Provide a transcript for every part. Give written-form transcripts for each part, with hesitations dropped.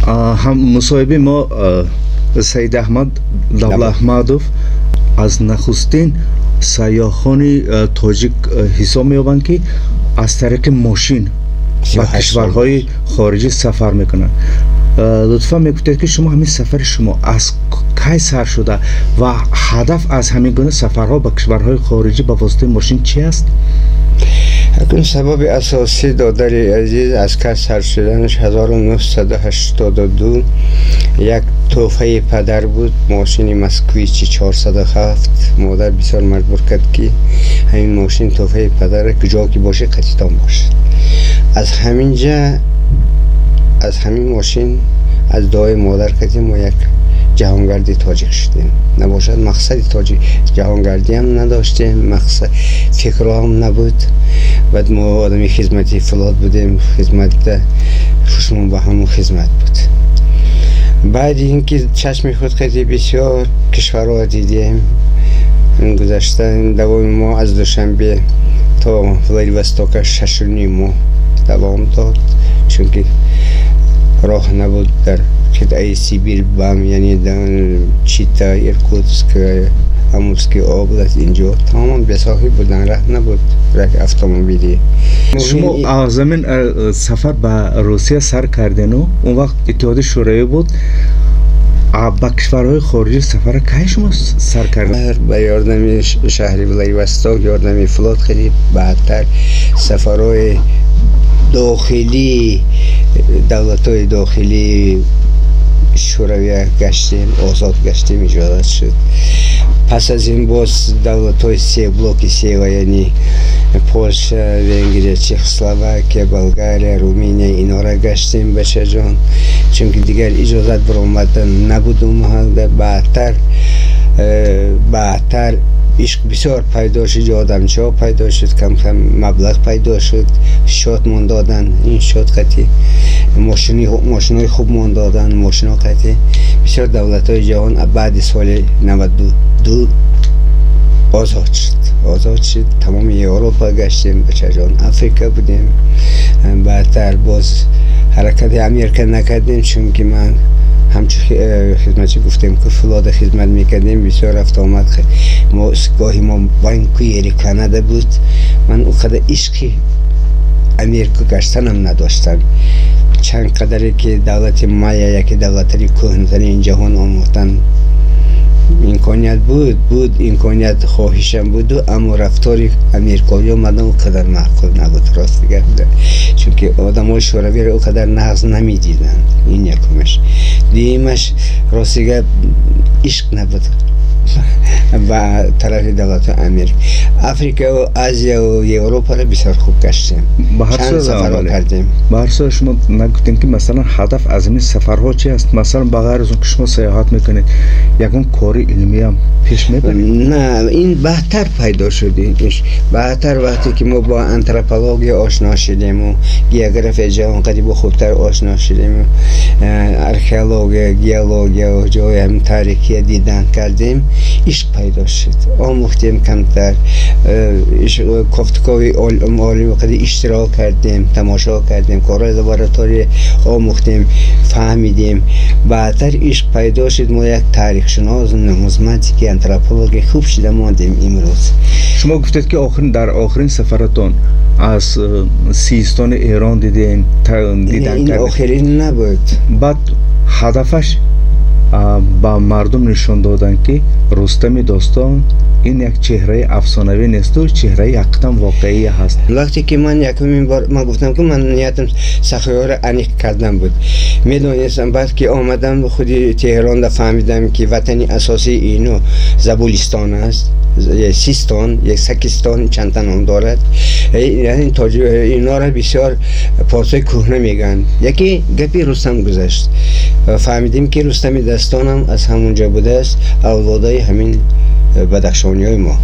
Мусоҳиби мо Саид Аҳмад Давлаҳмадов аз нахустин сайёҳони тоҷик ҳисоб меёбанд, ки аз тариқи мошин ба кишварҳои хориҷӣ сафар мекунанд. Лутфан мегуфтед, ки шумо ҳамин сафари шумо аз кай сар шуда ва ҳадаф аз ҳамин гуна сафарҳо ба кишварҳои хориҷӣ ба воситаи мошин чи аст? Акун сабаби асосӣ, додари азиз, аз кай сар шуданаш 1982 як тӯҳфаи падар буд, мошини Москвичи 407. Модар бисёр маҷбур кард, ки ҳамин мошин тӯҳфаи падар, куҷо ки бошед, қатитон бошад. Аз ҳамин ҷа, аз ҳамин мошин, аз дуои модар кардем, мо як ҷаҳонгарди тоҷик шудем. Набошад, мақсади тоҷик ҷаҳонгардиам надоштем, мақсад фикрҳоам набуд. Баъд мо одами хизмати флот будем, хизматда хушмон ба ҳамон хизмат буд. Баъди ин ки чашми худ қади бисёр кишварҳо дидем, гузашта давоми мо аз Душанбе то Владивостока 6,5 моҳ давом дод, чунки роҳ набуд дар қитъаи Сибир бам, яъне Чита, Иркутск, Амурский область, инҷо тамоман бесоҳиб будан, раҳ набуд, раҳи автомобилӣ. Шумо аз ҳамин сафар ба Русия сар кардену он вақт Иттиҳоди Шӯравӣ буд, ба кишварҳои хориҷӣ сафара кай шумо сар кардед? Ба ёрдами шаҳри Владивосток, ёрдами флот, хеле баъдтар сафарҳои дохилӣ, давлатҳои дохилии Шӯравия гаштем, озод гаштем, иҷозат шуд. Пас аз ин боз давлатҳои се блоки сева, яъне Полша, Венгрия, Чехословакия, Болгария, Руминия, инора гаштем, бачаҷон, чунки дигар иҷозат баромадан набуд он маҳалда. Баъдтар ишқ бисёр пайдо шуд, ёдамчаҳо пайдо шуд, кам-кам маблағ пайдо шуд, шод мон додан, ин шод қати мошинои хуб мон додан, мошино қати бисёр давлатҳои ҷаҳон баъди соли 92 озод шуд, озод шуд, тамоми Европа гаштем, бачаҷон, Африка будем. Баъдтар боз ҳаракати Америка накардем, чунки ман ҳамчун хизматчи гуфтем, ки флода хизмат мекардем, бисёр рафтуомад мо, гоҳи мо Ванкувери Канада буд. Ман он қадар ишқи Америка гаштанам надоштам, чанд қадаре ки давлати Майя, яке давлатари кӯҳнатарин ҷаҳон, омӯхтан имконият буд, имконият, хоҳишам буду, аммо рафтори америкоиё мардам он қадар маъқул набуд, рости гап, чунки одамои шӯравиро он қадар нағз намедиданд. Ин якумаш. Дуюмаш, рости гап, ишқ набуд ба тарафи давлатҳои Америка. Африкаву Азияву Европаро бисёр хуб гаштем, чанд сафарҳо кардем. Ба ҳар сурат, шумо нагуфтем, ки масалан ҳадаф аз ин сафарҳо чи аст? Масалан, ба ғайр аз он ки шумо сайёҳат мекунед, ягон кори илмиам пеш мебаред? На, ин баъдтар пайдо шуд. Баъдтар, вақте ки мо бо антропология ошно шудему, географияи ҷаҳон қадибо хубтар ошно шудему, археология, геология, ҷои ҳамин таърихия дидан кардем, ишқ пайдо шуд, омӯхтем камтар, кофтукови олими қади иштирок кардем, тамошо кардем, корҳои лаборатория омӯхтем, фаҳмидем. Баъдтар ишқ пайдо шуд, мо як таърихшинос, нумизматики, антропологи хуб шуда мондем имрӯз. Шумо гуфтед, ки дар охирин сафаратон аз Систони Эрон дидем, дидан. Ин охирин набуд. Баъд ҳадафаш ба мардум нишон додан, ки Рустами достон ин як чеҳраи афсонавӣ несту чеҳраи ҳақиқатан воқеӣ ҳаст. Вақте ки ман якумин бор, ман гуфтам, ки ман ниятам сахиёро аниқ кардан буд, медонистам. Баъд ки омадам худи Теҳронда, фаҳмидам, ки ватани асосии ино Забулистон аст, Систон, як Сакистон, чандта ном дорад. Инора бисёр порсои кӯҳна мегӯянд. Яке гапи Рустам гузашт, фаҳмидем, ки Рустами дастонам аз ҳамон ҷо будааст, авлодаи ҳамин бадахшониҳои мо.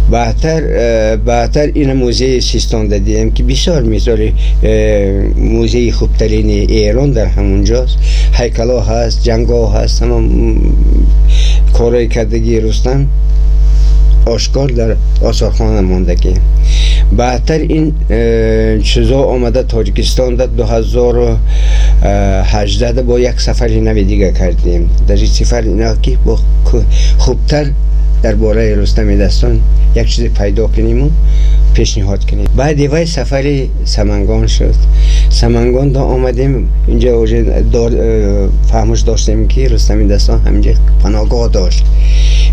Баъдтар ина музеи Систон дидем, ки бисёр мисоли музеи хубтарини Эрон дар ҳамон ҷост. Ҳайкалҳо ҳаст, ҷангҳо ҳаст, ҳама корҳои кардагии Рустам ошкор дар осорхона мондагӣ. Баъдтар ин чизо омада Тоҷикистон дар 2000 18 бо як сафари нави дига кардем. Дар ин сафар ино ки бо хубтар дар бораи Рустами Дастон як чизе пайдо кунем пешниҳод кунем. Баъди вай сафари Самангон шуд. Самангон да омадем, инҷа уже фаҳмиш доштем ки Рустами Дастон ҳаминҷа паноҳгоҳ дошт.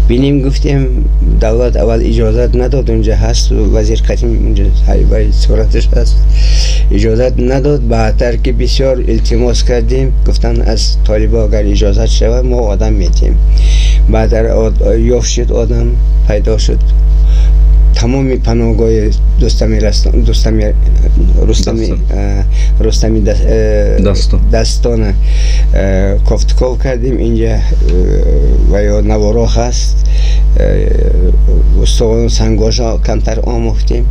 Бинем гуфтем, давлат аввал иҷозат надод, унҷа ҳаст вазир қатим, унҷа вай сураташ ҳаст, иҷозат надод. Баъдтар ки бисёр илтимос кардем, гуфтанд аз толибо агар иҷозат шавад мо одам метиҳем. Баъдтар ёфт шуд, одам пайдо шуд. Тамоми паноҳгоҳи Рустами Дастона кофтуков кардем. Инҷа ва ё наворо ҳаст, устувон сангоша камтар омӯхтем.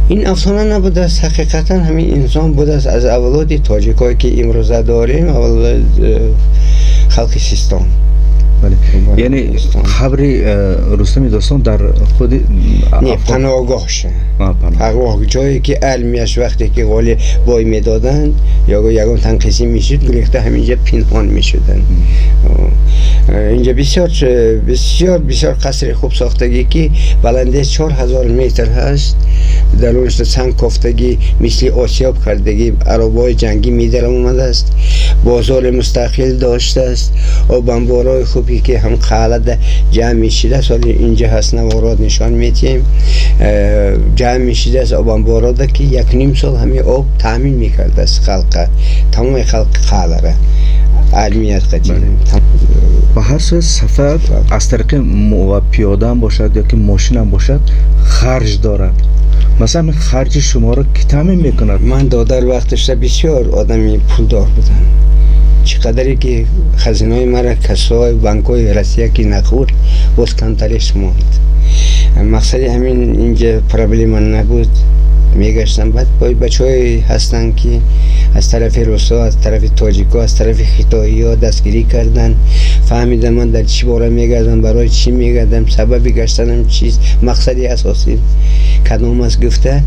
Ин афсона набудааст, ҳақиқатан ҳамин инсон будааст аз авлоди тоҷикое ки имрӯза дорем, авлоди халқи Систон. Яъне қабри Рустами Достон дар худи не, паноҳгоҳша, паноҳгоҳ, ҷое ки армияш вақте ки ғоли бой медоданд ё ягон танқисӣ мешуд, гурехта ҳаминҷа пинҳон мешуданд. Инҷа бисёр бисёр бисёр қасри хуб сохтагӣ ки баландиаш 4000 метр ҳаст. Дарунаш санг кофтагӣ, мисли осиёб кардагӣ, аробаҳои ҷангӣ медарам омадааст. Бозори мустақил доштааст, обанборҳои хубе ки ҳам қалъада ҷамъ мешидааст, ҳоло инҷа ҳаст наворот нишон медиҳем, ҷамъ мешидааст обанборода ки 1.5 сол ҳамин об таъмин мекардааст халқа, тамоми халқи қалъара, армият қатӣ. Ба ҳар сурат сафар аз тариқи пиёдаам бошад ё ки мошинам бошад харҷ дорад. Масалан харҷи шуморо ки таъмин мекунад? Ман додар вақташда бисёр одами пулдор будам. Чӣ қадаре ки хазинаҳои мара касои банкҳои Россия ки нахӯрд, боз камтареш монд. Мақсади ҳамин инҷа проблема набуд. Мегаштам. Баъд бачаҳое ҳастанд ки аз тарафи русо, аз тарафи тоҷико, аз тарафи хитоиҳо дастгирӣ карданд. Фаҳмидам ман дар чӣ бора мегардам, барои чӣ мегардам, сабаби гаштанам чист, мақсади асосӣ кадом аст гуфта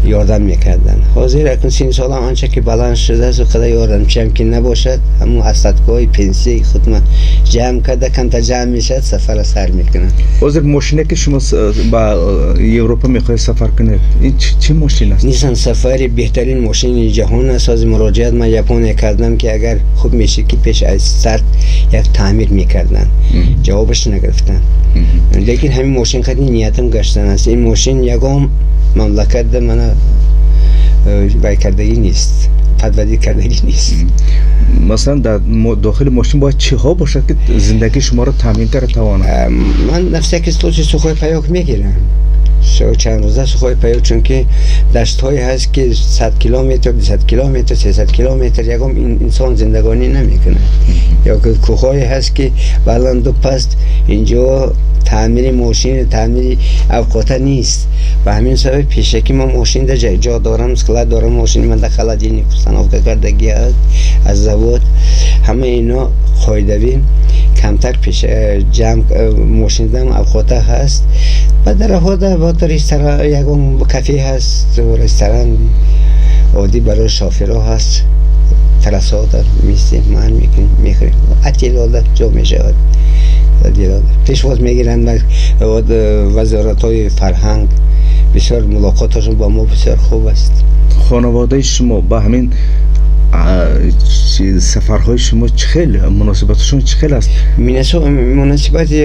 ёрдам мекарданд. Ҳозир акнун синни солам анча ки баланд шудааст, қадар ёрдамчиам ки набошад, ҳамун астаткоҳои пенсияи худма ҷамъ карда, камтар ҷамъ мешавад, сафара сар мекунам. Ҳозир мошине ки шумо ба Европа мехоҳед сафар кунед, ин чӣ мошин аст? Nissan Safari беҳтарин мошини ҷаҳон аст. ҳозир муроҷиат ман Япония кардам ки агар хуб мешид ки пеш аз старт як таъмир мекарданд, ҷавобаш нагирифтанд. Лекин ҳамин мошин қади ниятам гаштан аст. Ин мошин ягон мамлакатда мана вай кардагӣ нест, падвадӣ кардагӣ нест. Масалан дар дохили мошин бояд чиҳо бошад ки зиндагии шуморо таъмин карда тавонад? Ман на всякий случай сухой паёк мегирам. Чанд рӯза сухой паёк, чунки даштҳое ҳаст ки 100 километр, 200 километр, 300 километр ягон инсон зиндагонӣ намекунад. Ё ки кӯҳҳое ҳаст ки баланду паст, инҷо таъмири мошин, таъмири авқота нест. Ба ҳамин сабаб пешакӣ ман мошинда ҷо дорам, склад дорам, мошини ман дар холодильник установка кардагӣ аст аз завод. Ҳама ино қоидавӣ камтар пеш ҷамъ мошиндам авқота ҳаст. Ба дараҳода бо ресторан, ягон кафе ҳаст, ресторан оддӣ барои шофирҳо ҳаст. Трасода мистем, ман мекунем, мехӯрем. Атилода ҷо мешавад. Пешвоз мегиранд вазоратҳои фарҳанг, бисёр мулоқоташон бо мо бисёр хуб аст. Хонаводаи шумо ба ҳамин сафарҳои шумо чӣ хел, муносибаташон чӣ хел аст? Муносибати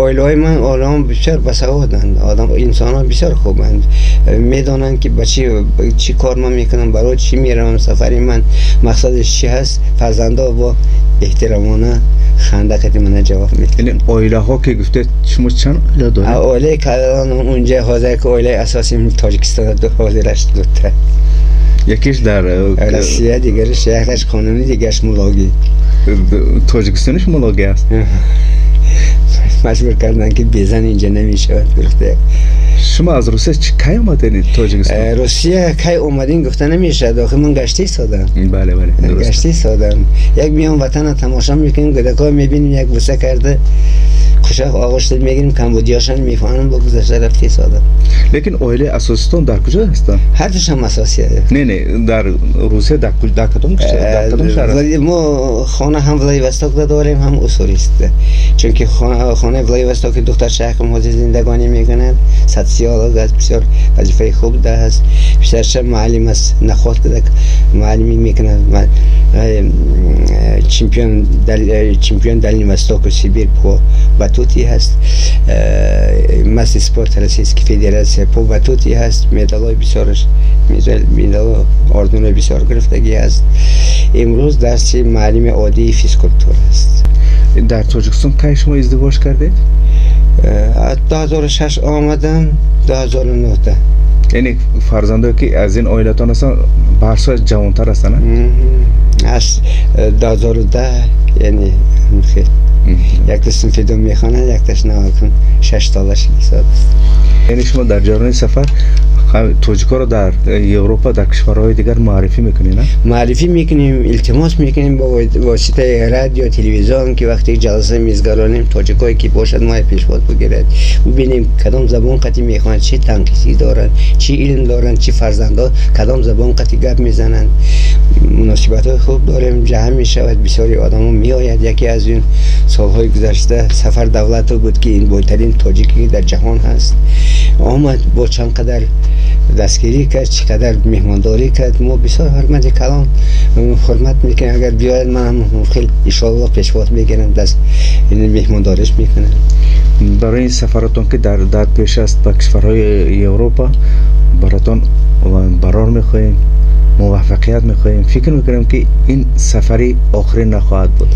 оилаҳои ман, оилаҳом бисёр басаводанд, инсонҳо бисёр хубанд, медонанд ки ба чӣ кор ман мекунам, барои чӣ меравам, сафари ман мақсадаш чӣ ҳаст. Фарзандҳо бо эҳтиромона ханда қати мана ҷавоб медиҳанд. Оилаҳо ки гуфтед, шумо чанд оила доред? Оилаи калон унҷа ҳозир ки оилаи асосии Тоҷикистон ҳозираш дута. Якиш дар Россия, дигараш якташ қонунӣ, дигараш мулогӣ. Тоҷикистониш мулогӣ аст? Маҷбур карданд ки безан инҷа намешавад, гуфта. Шумо аз Русия кай омадед Тоҷикистон? Русия кай омадем гуфта намешавад, охир ман гашта истодам. Бале, бале, дуруст. Гашта истодам. Як миён ватана тамошо мекунем, кӯдакҳо мебинем, як буса карда кушак оғӯш мегирем, камбудиёшон мефаҳмам, бо гузашта рафта истодам. Лекин оилаи асоситон дар куҷо ҳастанд? Ҳардушам асосия. Не, не, дар Русия дар кадом шаҳр? Мо хона ҳам Владивосток дорем, ҳам Уссурийск. Чунки хонаи Владивостоки духтарчаакам ҳозир зиндагонӣ мекунад, социолог аст, бисёр вазифаи хуб даст, писарча муаллим аст, наход муаллимӣ мекунад, чемпион Дальнего Востока, Сибирь по батути ҳаст, мастер спорта Российской Федерация по батути ҳаст, медалҳои бисёраш, медал орденои бисёр гирифтагӣ аст. Имрӯз дарси муаллими оддии физкультура аст. Дар Тоҷикистон кай шумо издивоҷ кардед? 2006 омадам, 2009. Яъне фарзандое ки аз ин оилатон ҳастанд, ба ҳар сурат ҷавонтар ҳастанд? Аз 2010, яъне хел. Якта синфи дум мехонад, якташ навакун 6 сола шуд. Яъне шумо дар ҷараёни сафар тоҷикҳоро дар Европа, дар кишварҳои дигар муаррифӣ мекунед, на? Муаррифӣ мекунем, илтимос мекунем бо воситаи радио, телевизион, ки вақте ҷаласа мезгаронем, тоҷикое ки бошад, мо пешвоз бигирад, бибинем кадом забон қатӣ мехонанд, чӣ танқисӣ доранд, чӣ илм доранд, чӣ фарзандо кадом забон қатӣ гап мезананд. Муносибатҳои хуб дорем, ҷамъ мешавад, бисёри одамо меояд. Яке аз ин солҳои гузашта Сафар Давлатов буд, ки ин бойтарин тоҷике дар ҷаҳон ҳаст, омад, бо чанд қадар дастгирӣ кард, чӣ қадар меҳмондорӣ кард. Мо бисёр ҳурмати калон ҳурмат мекунем. Агар биёяд, ман ҳам хел иншоаллоҳ пешвоз мегирам, даст меҳмондориш мекунам. Барои ин сафаратон, ки дар пеш аст ба кишварҳои Европа, баротон барор мехоҳем, муваффақият мехоҳем. Фикр мекунем, ки ин сафари охирин нахоҳад буд.